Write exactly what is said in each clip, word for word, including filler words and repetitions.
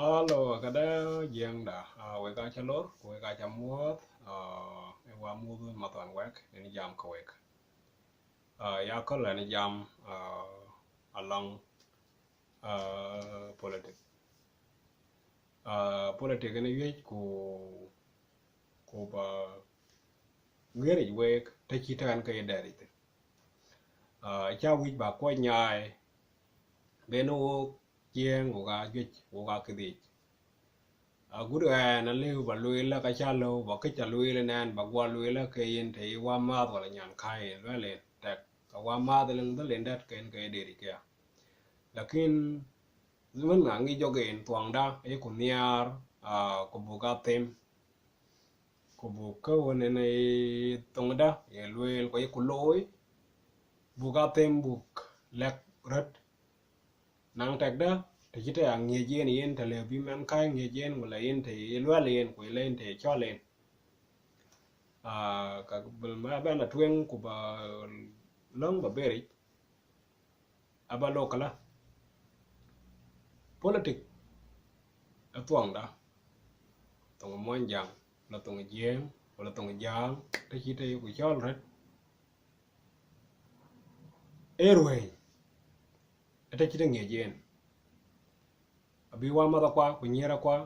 Alo, këdë Jiëŋda, ah, wek aca lor, ku wek aca muɔ̈ɔ̈th, ah, ë wa muɔ̈ɔ̈th wën mathɔn wek, ënë jam ke wek. Ah, ya köl ënë jam, ah, alɔŋ, ah, politic. Ah, politic ënë wiëc ku, ku ba guiëric wek, të cï tɛ̈n ke ye dɛɛric thïn. Ah, ca wïc ba kuɔc nyaai, ben wok Jiëŋ, wok aa juëc, wok aa këdhic. Agut ɣɛn alëu ba lueel la ka ca lëu, ba këc ca lueel ënɛn, ba guɔ lueel la ke yen të ye wa maath wala nyan kai yen lueel yen tɛk, ka wa maath ëlëŋ dhël yen dɛ̈t ken ke ye dɛɛric këya. Lakin wën ŋa ŋic jɔk en thuɔŋda, ayeku nhiaar, ah, ku buk a them, ku buk kë wën en ë thoŋda ye lueel, ku ayeku looi, buk a them, buk lɛ̈k röt. Naŋ tɛkda, të cï tɛ̈ aŋiëc yen, yen të lëu bï mɛn kai ŋiëc yen, wala yen të ye luɛl yen, ku yen të ye cɔl yen. Ah, ka bï ma bɛn la tueŋ ku ba lɔ̈ŋ ba beric, aba lok këlä. Politic ë thuɔŋda, thoŋ Muɔnyjäŋ, wala thoŋ Jiëŋ, wala thoŋ Jäŋ, të cï tɛ̈ yeku cɔl röt, ee ruëëny, ë të cï tɛ̈ ŋiëc yen. Abï wa mathakua ku nyierakua,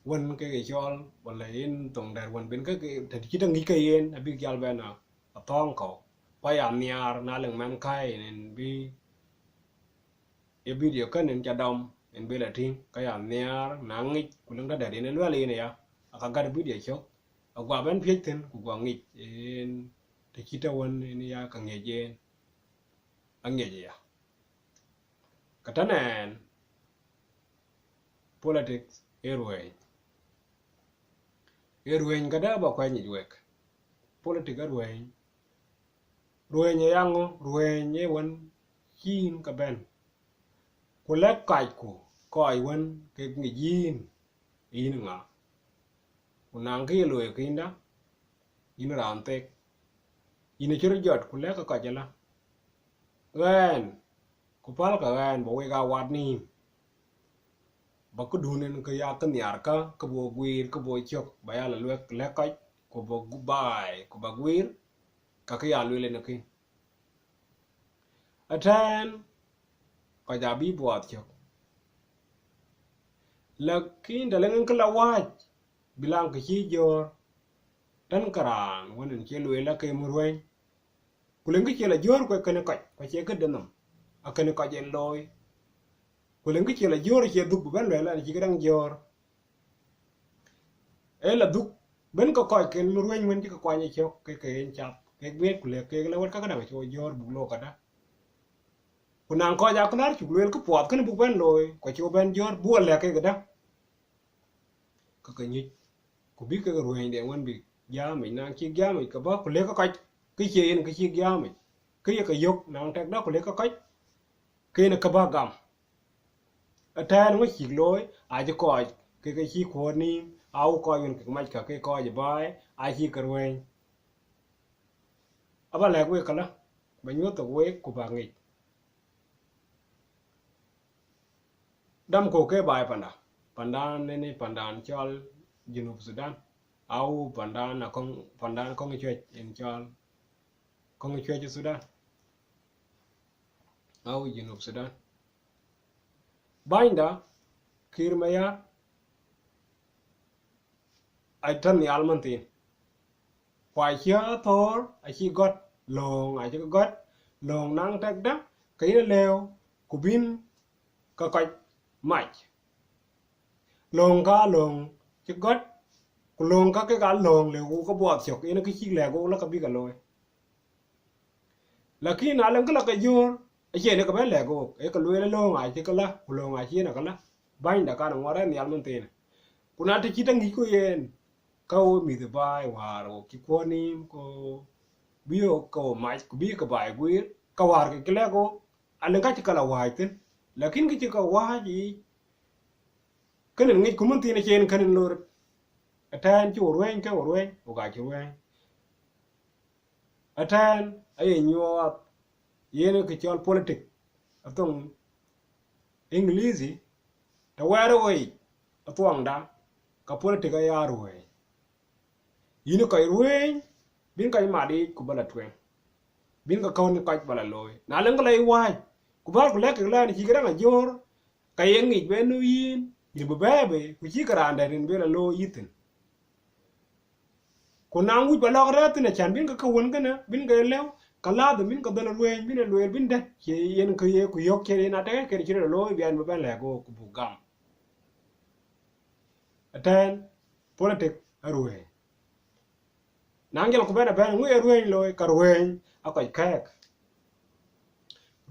wën kek ye cɔl, wala yen thoŋ dɛ̈t wën ben ke, ke, të cï tɛ̈ ŋic ke yen, abïk jal bɛn a, a thɔ̈ɔ̈ŋ kɔ̈u. Ku aya nhiaar, na lëŋ mɛn kai en, en bï, ye video kën en ca dɔm, en bï la tïŋ, ka ya nhiaar, na ŋic, ku lëŋ tɛ̈ dɛ̈t yen ë luɛl yen aya, aka gät video cök, aguɔ bɛn piëc thïn, ku guɔ ŋic, en të cï tɛ̈ wën, en ya ka ŋiëc yen, aŋiëc aya. Ka tënë ɛn, politics ee ruëëny. Ee ruëëny këdë ba kuɛny yic wek. Politic ee ruëëny. Ruëëny ë yaŋö, ruëëny ee wën cïn ke bɛ̈n. Ku lɛ̈k kacku, kɔc wën kek ŋic yïn, yïn ŋa. Ku naŋ kë ye looi kïnda, yïn raan thek. Yïn acï rɔt jɔt, ku lɛ̈kkë kɔc ëlä. Ɣɛn, ku pälkë ɣɛn, ba wek aa wat nïïm. Ba këdun en kë ya kë nhiarkä, kë bï wo guiir, kë bï wo cök, ba ya la luɛk lɛ̈k kɔc, ku ba gu-, baai, ku ba guiir, ka kë ya lueel en kï. Ëtɛ̈ɛ̈n, kɔc abï buɔɔth cök. Lakin të lëŋ en kë la wääc, bï laŋ kë cï jɔ̈ɔ̈r, tën ke raan wën en cï lueel la ke mï ruëëny. Ku lëŋ kë cï la jɔ̈ɔ̈r ku ee kënë kɔc, ku acie këde nhom, akënë kɔc en looi. Ku lëŋ kë cï la jɔ̈ɔ̈r acie dhuk bï bɛ̈n lueel an, acï këdäŋ jɔ̈ɔ̈r. Ee la dhuk, ben ke kɔc ken mï ruëëny wën cï ke kuany ë cök, ke ke yen cath, kek bï ku lëk kek la wët ka këdäŋ acie jɔ̈ɔ̈r buk lok këdä. Ku naŋ kɔc akëlar cuk lueel kë puɔth kënë buk bɛ̈n looi, ku acie bɛ̈n jɔ̈ɔ̈r buk lɛ̈k kek këdä. Ke ke nyuc, ku bï kek ruëënyden wën bï jäämic, naŋ cïk jäämic ke bä, ku lëk ke kɔc, kë cie yen kë cïk jäämic, kë ye ke yök, naŋ tɛkdä ku lëk ke kɔc, ke yen ke bä gam. Ëtɛ̈ɛ̈n ŋö cïk looi, acï kɔc, ke ke cï kuɔ̈ɔ̈t nïïm, au kɔc wën kek mac ka ke kɔc ë baai, acï ke ruëëny. Aba lɛ̈k wek këlä, ba nyuɔ̈th thok wek, ku ba ŋic. Dam kɔ̈u ke baai panda, pandan neni pandan cɔl Junub Sudan, au pandan akɔŋ, pandan kɔŋ cuɛc en cɔl, kɔŋ cuɛc Sudan, au Junub Sudan. Bänyda, Kiir Mayar, atɔ̈ nhial manthin. Ku acï athöör, acï gɔ̈t, lööŋ acï ke gɔ̈t, lööŋ naŋ tɛkdä, ke yïn alëu, ku bïn ke kɔc mac. Lööŋ ka lööŋ cï gɔ̈t, ku lööŋ ka kek aa lööŋ lëu ku ke buɔɔth cök, yen kë cïk lɛ̈k wok la ke bï ke looi. Lakin na lëŋ kë la ke jɔ̈ɔ̈r, acie në ke bɛ̈n lɛ̈k wok, ee ke lueel lööŋ acï ke la, ku lööŋ acï yen ke la. Bänyda kan ŋuɔt rɛ̈n nhial manthiinë. Ku na të cït aŋicku yen, ka wo mïth ë baai wäär wo cï kuɔ̈ɔ̈t nïïm, ku bï wo ke wo mac, ku bï ke baai guiir, ka wäär ke cï lɛ̈k wok, alëŋ ka cï ke la wääc thïn. Lakin kë cï ke wääc yiic, kënë ŋicku manthiinë, acie yen kënë lor. Ëtɛ̈ɛ̈n cï wo ruëëny ke wo ruëëny, wo ka cï ruëëny. Ëtɛ̈ɛ̈n aye nyuɔɔth yen kë cɔl politic, athoŋ English, Të wɛɛr ë wei athuɔŋda, ka politik aya ruëëny. Yïn kɔc ruëëny, bïn kɔc mat yiic ku ba la tueŋ, bïn ke kɔ̈u në kɔc ba la looi. Na lëŋ ke la yï wääc, ku bäär ku lɛ̈k kek lɛ̈ɛ̈n cï këdäŋ ajöör, ka ye ŋic bë nu yïn, yïn bï bɛ̈ɛ̈i bei, ku cïï ke raan dɛ̈t yen bï la looi yï thïn. Ku na wïc ba lɔ̈k rɛ̈ɛ̈r thïn, acän bïn ke ke wën kënë, bïn ke lëu, ka ladhim bïn ke dhil ruëëny, bïn e lueel, bïn dɛ̈t cie yen kë ye ku yök cie yen atëk, kën cï rɔt looi, bï ɛn bï bɛ̈n lɛ̈k ɣok ku buk gam. Ëtɛ̈ɛ̈n, politik aruëëny. Na jɔl ku bɛ̈n abɛ̈n, ŋö ye ruëëny looi? Ka ruëëny a kɔc kɛ̈ɛ̈k.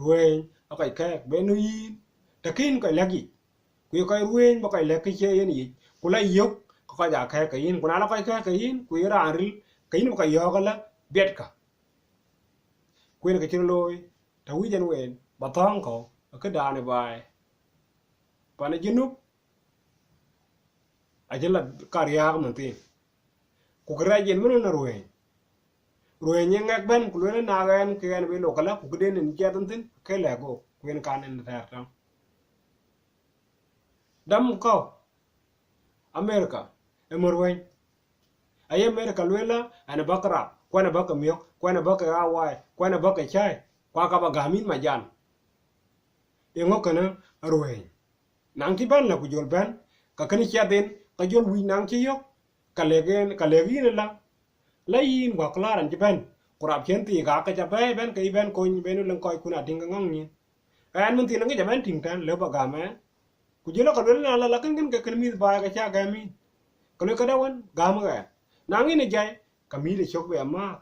Ruëëny a kɔc kɛ̈ɛ̈k, bï nu yïn, të kïn kɔc lɛ̈k yic. Ku ye kɔc ruëëny ba kɔc lɛ̈k kë cie yen yic, ku la yök ke kɔc aa kɛ̈ɛ̈k ke yïn, ku na la kɔc kɛ̈ɛ̈k ke yïn, ku ye raan ril, ke yïn ba kɔc yɔ̈ɔ̈k ëlä, biɛtkë. Ku yen kë cï rɔt looi, të wïc ɛn ween, ba thɔ̈ɔ̈ŋ kɔ̈u, ë këdan ë baai. Pan ë Junub, acï la ka riääk mën thiin. Ku kërɛɛc yen mën ë ruëëny. Ruëëny ë ŋɛk bɛ̈n, ku lueel na ɣɛn ke ɣɛn bï lok ëlä, ku këden yen ciɛth thïn, ke lɛ̈k ɣok, ku yen kan yen thɛɛr tɔŋ. Däm kɔ̈u, Amerika, ë mär ruëëny. Aye Amerika lueel ëlä, ɛn ë bäk ke rap, ku ɛn ë bäk ke miök, ku ɛn ë bäk ke ɣawaai, ku ɛn ë bäk ke cäi, ku aka ba gäm yïn majan. Eeŋö kënë aruëëny? Naŋ cï bɛ̈n lä ku jɔl bɛ̈n, ka kënë ciɛth en, ka jɔl wïc naŋ cï yök, ka lëk en, ka lëk yïn ëlä, la yïn wäk laar ɛn cï bɛ̈n, ku rap cïn thiik aa ke ca bɛ̈ɛ̈i bɛ̈n ke yï bɛ̈n kony, bï nu lëŋ kɔckun aa tïŋ ke ŋɔ̈ŋ nyïn. Ɛn mën thiin aŋic abɛ̈n tïŋ tɛ̈n, lëu ba gäm ɛn. Ku jɔl ë ka lueel na la, la kën kën ke kën mïth baai ke ca gɛ̈m yïn. Ka lueel këdë wën, gäm ɣɛn. Naŋ yïn ë jai, ka mïïth ë cök bï amääth.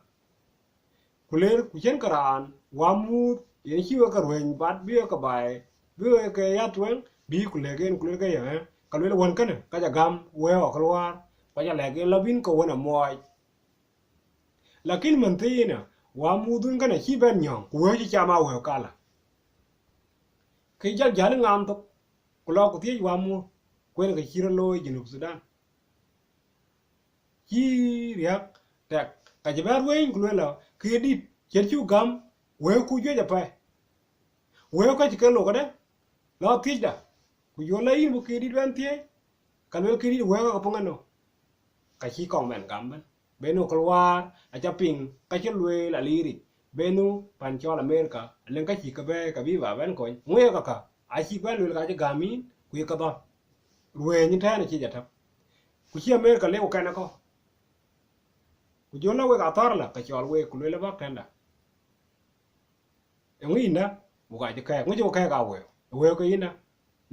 Ku ler, ku cïn ke raan wämuuth, yen cï wek ke ruëëny bat, bï wek ke baai, bï wek ke ya tueŋ, bï ku lëk en, ku luel ke ye, ë, ka luel wën kënë, ka ca gäm wëëu akëluaar, ku aca lɛ̈k en la bïn ke wën amuɔɔc. Lakin mën thiinë, wämuuth wën kënë cï bɛ̈n nyɔ̈ɔ̈ŋ, ku wëëu cï cam aa wëëu kala. Ke jal jäl ë ŋaam thok, ku lɔ ku thiëëc wämuuth, ku en ke cï rɔt looi Junub Thudan. Cï riääk tɛk, ka cï bɛ̈n ruëëny, ku lueel lɔ, ke dït, cïn cuk gäm, wëëuku juëc apɛi. Wëëu ka cï ke lok këdë, lɔ thiëcda, ku jɔl la yïn bï ke dït bɛ̈n thiëëc, ka luel ke dït wëëu ka ke piŋ ënɔ. Ka cï kɔŋ bɛ̈n gam bɛ̈n. Bï nu këluaar, aca piŋ, ka cï lueel aliiric. Bï nu pan cɔl Amerika, alëŋ ka cï ke bɛ̈ɛ̈i, ka bï ba bɛ̈n kony. Ŋö ye kaka, acï bɛ̈n lueel ka cï gäm yïn, ku ye ke dhɔ̈l. Ruëëny ëtɛ̈ɛ̈n acï jɔ tɔ̈. Ku cï Amerika lëu kɛn ë kɔ̈u. Ku jɔl la wek athɔ̈r la, ke cɔl wek, ku lueel bäk tënda. Eeŋö yïndä? Wok acï kɛ̈ɛ̈k. Ŋö cï wok kɛ̈ɛ̈k aa wëëu? Ë wëëu ke yïndä.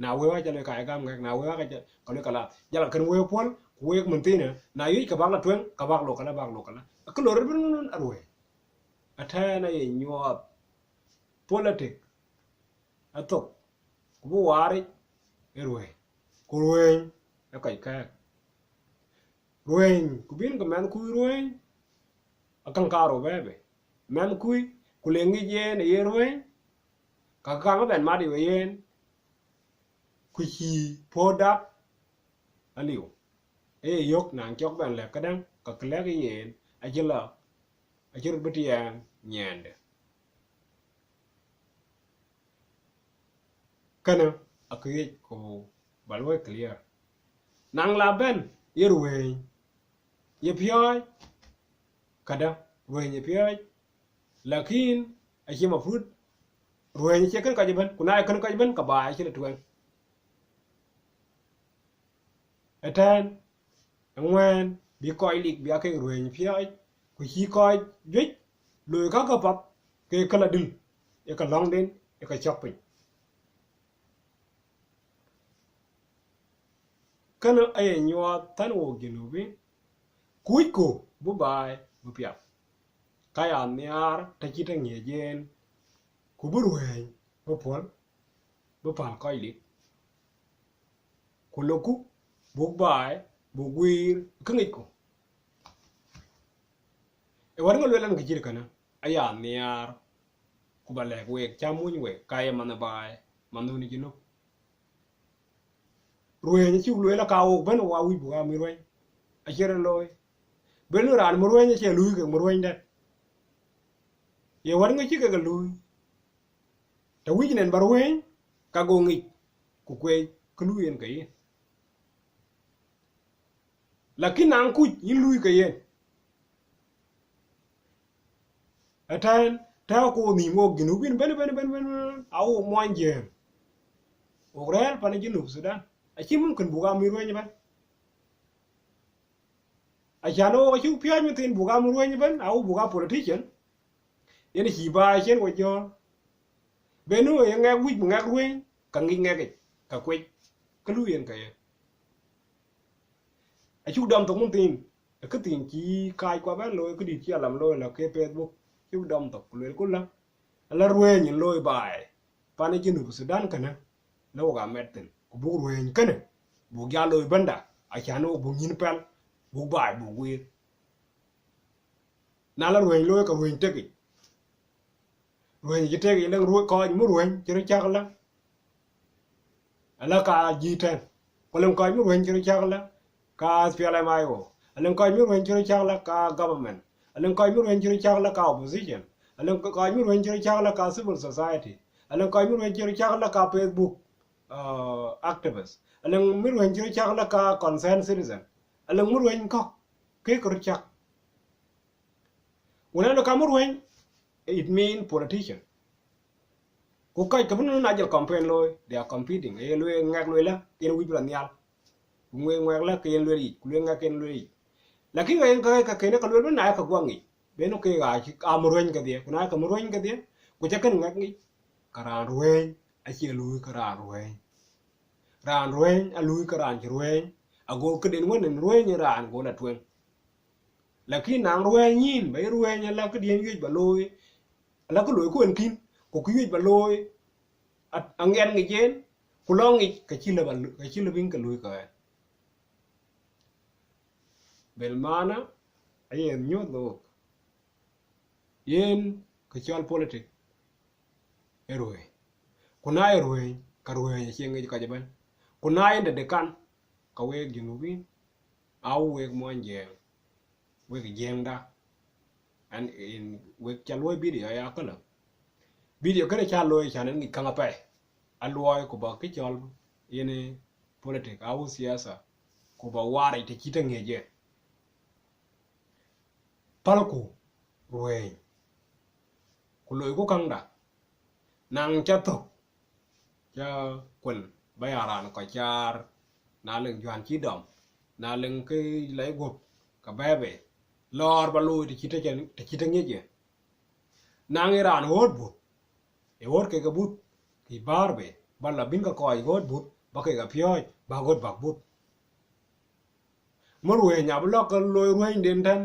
Na wëëu aca lɔ ka ye gam ŋɛk, na wëëu aca, ka lɔ kala. Jal kën wëëu puɔ̈l, ku wek mën thiinë, na yuc ke bäk la tueŋ, ka bäk lok kala, bäk lok kala. Akë lor rɔt bën aruëëny. Atɛ̈ɛ̈n aye nyuɔɔth. Politik athok, ku bï waaric ë ruëëny, ku ruëëny ë kɔc kɛ̈ɛ̈k. Ruëëny, ku bïn ke mɛnhkui ruëëny, akaŋ kaarou bɛ̈ɛ̈i bei. Mɛnhkui, ku le ŋic yen ë ye ruëëny, ka kaŋ ëbɛ̈n mat ë yen, ku cïï puɔ̈u dak aliu. Ee ye yök na cɔk bɛ̈n lɛ̈k këdäŋ, ka kë lɛ̈k yen, acï la, acï röt bï tiɛɛŋ nyiɛnde. Kënë akëc ku ba luɔi clear. Naŋ la bɛ̈n ye ruëëny, ye piɔ̈ɔ̈c, këdë ruëëny ye piɔ̈ɔ̈c, lakin acie mafrut ruëëny acie kën kɔc ëbɛ̈n, ku na ye kën kɔc ëbɛ̈n, ka baai acï la tueŋ. Ëtɛ̈ɛ̈n, ë ŋuɛ̈ɛ̈n bï kɔc lik bï akek ruëëny piɔ̈ɔ̈c, ku cï kɔc juëc loi käkkä path ke kë la dïl, ë ke lɔ̈ŋden, ë ke cɔk piny. Kënë aye nyuɔɔth tënë wok Junubin, kucku bï baai bï piath. Ka ya nhiaar të cït të ŋiɛc yen, ku bï ruëëny bï puɔ̈l, bï päl kɔc lik. Ku lëkku buk baai, buk guiir kë ŋicku. Ë wɛ̈t ŋö lueel ɛn kë cït kënë? Aya nhiaar, ku ba lɛ̈k week, cä muny week, ka ye manh ë baai, manhdun ë Junub. Ruëëny acuk lueel aka wok bɛ̈n, wa wïc buk aa mïth ruëëny, acie rɔt looi. Bï nu raan mïth ruëëny acie luui kek mïth ruëëny dɛ̈t. Ye wɛ̈t ŋö cï kek luui? Të wïc nɛn ba ruëëny, ka go ŋic, ku kueec, ke luui yen ke yen. Lakin na kuc yïn luui ke yen, ëtɛ̈ɛ̈n, tɛ̈ɛ̈u ku nhïïm wok Junubin bën, bën, bën, bën, bën, a wok muɔny Jiëëŋ. Wok rɛ̈ɛ̈r pan Junub Sudan. Acï mumkin buk aa mïth ruëëny ëbën. Acan wok acuk piɔ̈ɔ̈c mïth thiin buk aa mïth ruëëny ëbën, a wok buk aa politician. Yen cï baai cïn wo jɔ̈ɔ̈r. Bën nu ye ŋɛk wïc bï ŋɛk ruëëny, ka ŋic ŋɛkic, ka kuec, ke luui yen ke yen. Acuk dɔm thok mïth thiin, ë kë thiin cï kaac kua bɛ̈n looi, këdït cï alam looi la ke Facebook, cuk dɔm thok, ku luelku la, ala ruëëny yen looi baai pan Junub Sudan kënë, la wok aa mɛt thïn, ku buk ruëëny kënë, buk jal looi bɛ̈nda, acan wok buk nyïn pɛl, buk baai buk guiir. Na la ruëëny looi, ka ruëëny tekic. Ruëëny cï tek, yen dɛ̈ŋ ruëëny, kɔc mïth ruëëny cï röt cak la, ala ka G ten. Ku lëŋ kɔc mïth ruëëny cï röt cak la, ka S P L M I O. Alëŋ kɔc mïth ruëëny cï röt cak la, ka government. Alëŋ kɔc mïth ruëëny cï röt cak la, ka opposition. Alëŋ kɔc mïth ruëëny cï röt cak la, ka civil society. Alëŋ kɔc mïth ruëëny cï röt cak la, ka Facebook, uh, activist. Alëŋ mïth ruëëny cï röt cak la, ka concerned citizen. Alëŋ mïth ruëëny kɔ̈k, ke ke röt cak. Wën ë ka mïth ruëëny, it mean politician. Ku kɔc ke bï nu na jël campaign looi, they are competing. Aye lueel ŋɛk lueel la, yen wïc bï la nhial. Ku ŋuek ŋuɛk la, ke yen lueel yic, ku lueel ŋɛk ke yen lueel yic. Lakin ka yen ka, ka kën ka lueel bï na ka guɔ ŋic. Bën nu ke aa cï, aa mïth ruëëny kedhie, ku na ka mïth ruëëny kedhie, ku ca kën ŋɛk ŋic, ka raan ruëëny acie luui ke raan ruëëny. Raan ruëëny aluui ke raan cï ruëëny, ago këden wën en ruëëny raan go la tueŋ. Lakin na ruëëny yïn, ba yï ruëëny ala këdiën wiëc ba looi, ala kë looi ku en kïn, ku kë wiëc ba looi, a-, aŋiɛt ŋic en, ku lɔ ŋic, ka cï lëu ba lo-, ka cï lëu bï ke looi ke ɣɛn. Bel maana, aye nyuɔ̈th wok. Yen kë cɔl politic, ë ruëëny. Ku na ë ruëëny, ka ruëëny acie ŋic kɔc ëbën. Ku na yen de de kan, ka wek Junubin, au wek muɔny Jiëëŋ, wek Jiëëŋda. An, in wek ca luɔi video ya këlä. Video kënë ca looi can en ŋic käŋ apɛi. A luɔi ku ba kë cɔl yen ë politic, au siasa, ku ba waar yic të cït aŋiɛc yen. Pälku ruëëny, ku loiku käŋda. Naŋ ca thök, ca kuën ba ya raan kɔc caar, na lëŋ juän cï dɔm, na lëŋ kë lɛc guɔ̈p, ka bɛ̈ɛ̈i bei, lɔɔr ba looi të cït të cen-, të cït aŋiɛc yen. Naŋ ë raan ɣööt buth, ë ɣööt kek ë buth, kï bäär bei, ba la bïn ke kɔc ɣööt buth, ba kek a piɔ̈ɔ̈c, ba ɣööt bäk buth. Mïth ruëëny abï lɔ ke loi ruëënyden tɛ̈n,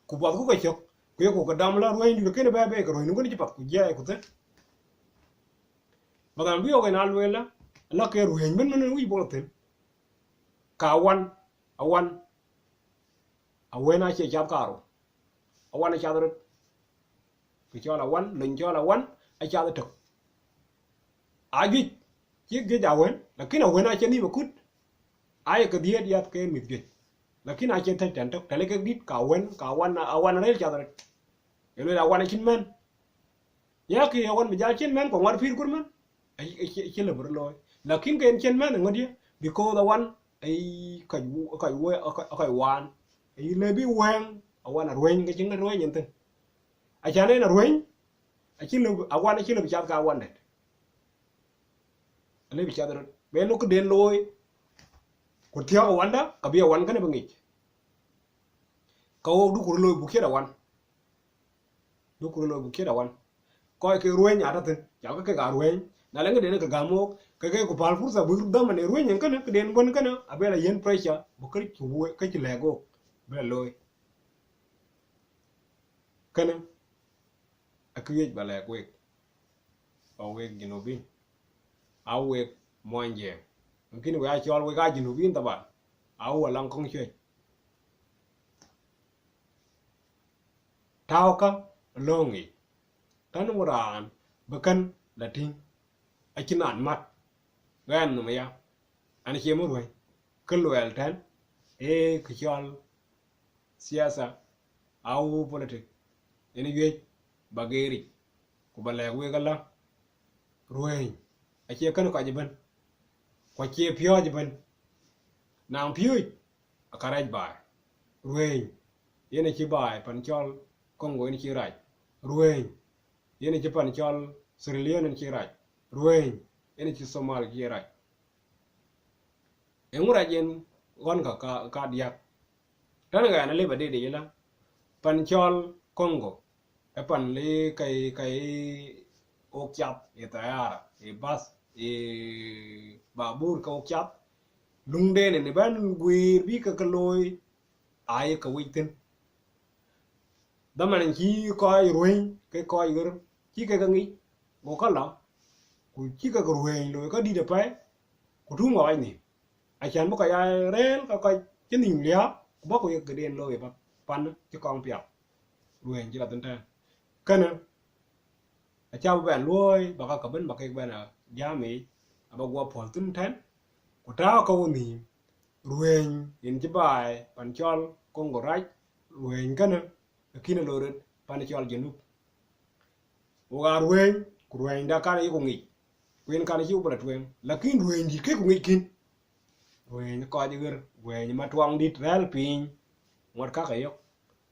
ku buɔthku ke cök, ku yeku ke dɔm la ruëëny dït kënë bɛ̈ɛ̈i bei, ke ruëëny nu kënë cï path ku jiɛɛi ku thën. Ba dham bï ɣok en a lueel la, la ke ruëëny bën, bën, bën wïc bɔ̈ thïn. Ka wan, awan, awën acie cath kaarou. Awan acath röt. Kë cɔl awan, löny cɔl awan, acath ëtök. Ajuëc, cï juëc awën, lakin awën acie nhïïm akut. Aye ke dhiëët yath ke mïth juëc. Lakin acie thëc tɛ̈n tök, tɛ̈ le kek dït, ka awën, ka awan, awan arël cath röt. Ye lueel awan acïn mɛ̈n. Ya kë awan bï jal cïn mɛ̈n, ku ŋuɔt pïïr kur mɛ̈n. Aci, aci, aci lëu bï röt looi. Lakin ke en cïn mɛ̈n ŋöt ye, because awan, aye kɔc wu-, kɔc we-, kɔc, kɔc waan. Aye lëu bï wɛ̈ɛ̈ŋ, awan aruëëny, ke cïn ruëëny en thïn. Acan en aruëëny, aci lëu, awan aci lëu bï cath ka awan dɛ̈t. Alëu bï cath röt. Bë nu këden looi, ku thiɔ̈k awanda, ka bï awan kënë bï ŋic. Ka ɣok duku röt looi buk ciët awan. Duku röt looi buk ciët awan. Kɔc ke ruëëny atɔ̈ thïn, cal ke kek aa ruëëny. Na lëŋ këden ke gäm ɣok, ke ke ku päl fursa bï dhɔ̈m en ë ruëëny en kënë, këden guɔ̈n kënë, abï la yiën pressure, bï kë cï wë-, kë cï lɛ̈k ɣok, bï la looi. Kënë, akë wiëc ba lɛ̈k wek, ba wek Junubin, a wek muɔny Jiëëŋ. Lakin wek aa cɔl wek aa Junubin taban, a wek alaŋ kɔŋ cuëc. Tääukä lööŋ yic, tënë wën raan bï kën la tïŋ, acïn raan mat, ɣɛn nhom aya, an, cie mïth ruëëny, kë luɛɛl tɛ̈n, ee kë cɔl siasa, au politic, yen wiëc ba geer yic, ku ba lɛ̈k wek ala, ruëëny acie kën kɔc ëbën. Ku acie piɔ̈ɔ̈c ëbën. Naŋ piööc, aka rac baai. Ruëëny, yen acï baai pan cɔl Congo yen cï rac. Ruëëny, yen acï pan cɔl Sierra Leone yen cï rac. Ruëëny, yen acï Somalia cï rac. Eeŋö rac yen ɣɔn ka, ka, ka diäk? Tënë ɣɛn alëu ba deet yic ëlä, pan cɔl Congo, ë pan le kɛi, kɛi ɣok cath, ë thayara, ë bath, ë babur ke ɣok cath, luŋden ë bɛ̈n guiir bï ke ke looi, aye ke wec thïn. Dhaman cï kɔc ruëëny ke kɔc ɣer, cï ke ke ŋic, go ke la, ku cï ke ke ruëëny looi kädït apɛi, ku tuŋ ɣɔɔc nhïïm. Acän bï kɔc aa rëër ke kɔc cï nhïïm liääp, ku bɔ̈ ku ye këden looi ë pan cï kɔŋ piath, ruëëny cï la thïn tɛ̈n. Kënë, acä bï bɛn luɔ̈ɔ̈i, ba ka ke bën, ba kek bɛn a jam yic, aba guɔ puɔ̈l thïn tɛ̈n, ku tääu ke wo nhïïm, ruëëny yen cï baai pan cɔl Congo rac, ruëëny kënë, akïn ë loi rot pan cɔl Junub. Wok aa ruëëny, ku ruëënyda kan ayeku ŋic, ku yen kan acï wo bï la tueŋ, lakin ruëëny dït ke ku ŋic kïn. Ruëëny kɔc ɣer, ruëëny matuaŋ dït rɛ̈ɛ̈r piny, ŋuɔt kake yök.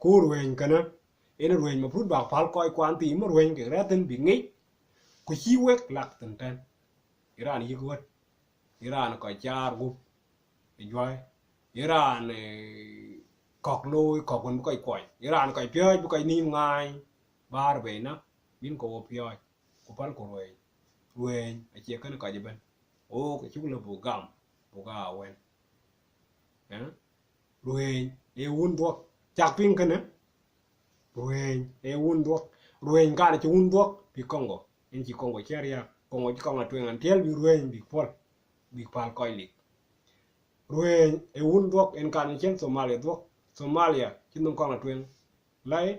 Ku ruëëny kënë, yen ruëëny mafrut bäk päl kɔc kuan thii më ruëëny kek rɛ̈ɛ̈r thïn bïk ŋic, ku cï wek lak thïn tɛ̈n. Ë raan yïk ɣöt, ë raan kɔc caar gup ë juäi, ë raan, eh, kɔ̈k looi, kɔ̈k wën bï kɔc kuɔny, ë raan kɔc piɔ̈ɔ̈c bï kɔc nhïïm ŋaany, bäär bei na, bïn ke wo piɔ̈ɔ̈c, ku pälku ruëëny. Ruëëny acie kënë kɔc ëbën. Ɣok acuk lëu buk gam, buk aa wën. Eh? Ruëëny ee wun dhuɔ̈k. Cak piŋ kënë? Ruëëny ee wun dhuɔ̈k. Ruëëny kan acï wun dhuɔ̈k bï Congo. Yen cï Congo cï riääk. Congo cï kɔŋ la tueŋ an tiɛl bï ruëëny bïk puɔ̈l, bïk päl kɔc lik. Ruëëny ee wun dhuɔ̈k, yen kan cïn Somalia dhuɔ̈k. Somalia cï nhom kɔŋ la tueŋ. Lai,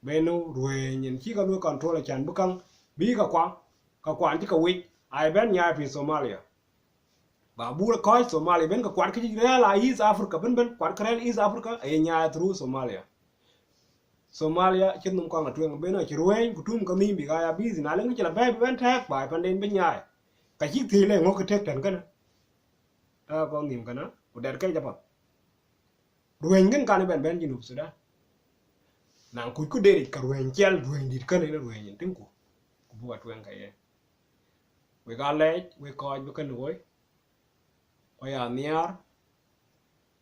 benu ruëëny yen cï ka luɔi control acän bï käŋ, bï ka kuaŋ, ka kuan cï ke wec, aa bɛ̈n nyaai piny Somalia. Ba bur kɔc Somalia bɛ̈n ke kuat kë cï rɛ̈ɛ̈r a East Africa bën bën, kuat kë rɛ̈ɛ̈r East Africa, aye nyaai through Somalia. Somalia cï nhom kɔŋ la tueŋ, bɛn acï ruëëny ku tum ke nhïïm bïk aa ya busy, na lëŋ kë cï la bɛ̈ɛ̈i bï bɛ̈n tɛ̈ɛ̈k baai panden bï nyaai. Ka cïk thiëëc lë ŋö kë tëk tɛ̈n kënë? Tääu kɔn nhïïm kënë, ku dɛt kec apath. Ruëëny kën kan bɛ̈n bɛ̈n Junub Thudan. Na kuc ku deet yic ka ruëëny ciɛl, ruëëny dït kënë yen ruëëny yen tïŋku, ku buk a tueŋ ke ye. Wek aa lɛɛc, wek kɔc bï kënë woi, ku ya nhiaar,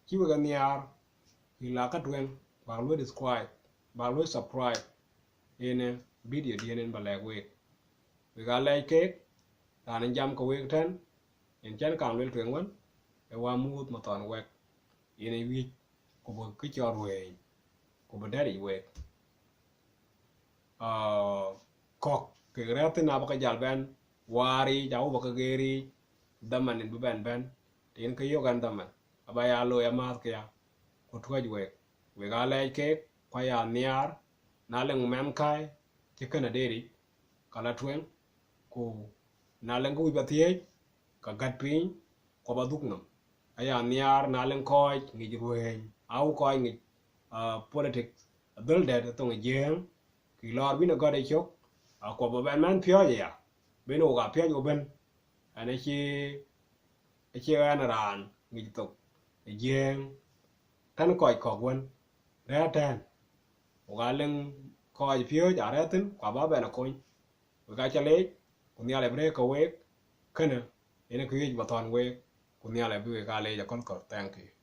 cï wek a nhiaar, yïn la ka tueŋ, bak luɔi describe, bak luɔi subscribe, yen ë video diën yen ba lɛ̈k week. Wek aa lɛɛc keek, raan ë jam ke week tɛ̈n, yen cän kaŋ luel tueŋ wën, ë wa muth mathɔn wɛk, yen ë wiëc, ku bï kë cɔl ruëëny, ku bï dɛ̈t yic week. Ah, kɔ̈k kek rɛ̈ɛ̈r thïn abä ke jäl bɛ̈n waar yiic, awu bä ke geer yiic, dhaman yen bï bɛ̈n bɛ̈n, të yen ke yök ɛn dhaman, aba ya looi amääth këya, ku tuɔ̈c week. Wek aa lɛɛc keek, ku aya nhiaar, na lëŋ mɛnhkäi cï kënë deet yic, ka la tueŋ, ku na lëŋ kë wïc ba thiëëc, ka gät piny, ku aba dhuk nɔm. Aya nhiaar na lëŋ kɔc ŋic ruëëny, au kɔc ŋic, ah, politics, adhöl dɛ̈t ë thoŋ ë Jiëëŋ, kï lɔɔr bïn ë gɔ̈t ë cök, aku aba bɛn mɛn piɔ̈ɔ̈c aya, ben wok aa piɔ̈ɔ̈c wok ëbën, ɛn acie, acie ɣɛn raan ŋic thok ë Jiëëŋ, tën kɔc kɔ̈k wën rɛ̈ɛ̈r tɛ̈ɛ̈n, wok aa lëŋ kɔc piööc aa rɛ̈ɛ̈r thïn, ku aba bɛn ë kony. Wek aa ca leec, ku Nhialic bï rëër ke week, kënë yen kë wiëc ba thɔ̈n week, ku Nhialic bï wek aa leec akölaköl. Thank you.